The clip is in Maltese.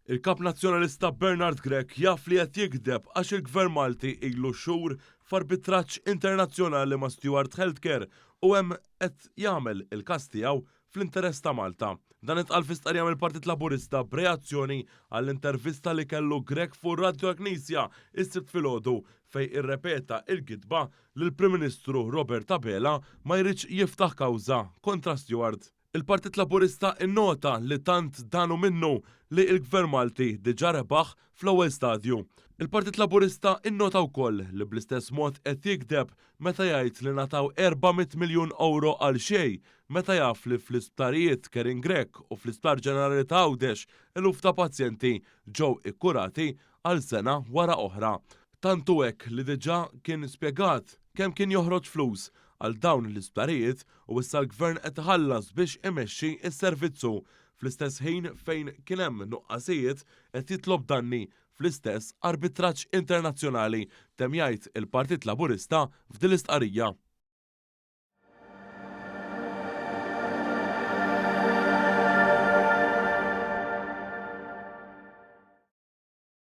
Il-Kap Nazzjonalista Bernard Grech jaf li qed jigdeb għax il-Gvern Malti ilu xhur f'arbitraġġ internazzjonali ma' Steward Healthcare u hemm qed jagħmel il-każ tiegħu fl-interess ta' Malta. Dan intqal fi stqarrija mill-Partit Laburista b'reazzjoni għall-intervista li kellu Grech fuq Radio Knisja is-Sibt filgħodu fejn irrepeta l-gidba li l-Prim Ministru Robert Abela ma jridx jiftaħ kawża kontra Steward. Il-Partit Laburista innota li tant dan hu minnu li l-Gvern Malti diġà rebaħ fl-ewwel stadju. Il-Partit Laburista innota wkoll li bl-istess mod qed jigdeb meta jgħid li ngħataw 400 miljun ewro għal xejn meta jaf li fl-isptarijiet Kerin Grech u fl-Isptar Ġenerali ta' Għawdex eluf ta' pazjenti ġew ikkurati għal sena wara oħra. Tant hu hekk li diġà kien spjegat kemm kien joħroġ flus għal dawn l-isptarijiet u issa l-Gvern qed iħallas biex imexxi s-servizz hu. Fl-istess ħin fejn kien hemm nuqqasijiet qed jitlob danni fl-istess arbitraġġ internazzjonali, temm jgħid il-Partit Laburista f'din l-istqarrija.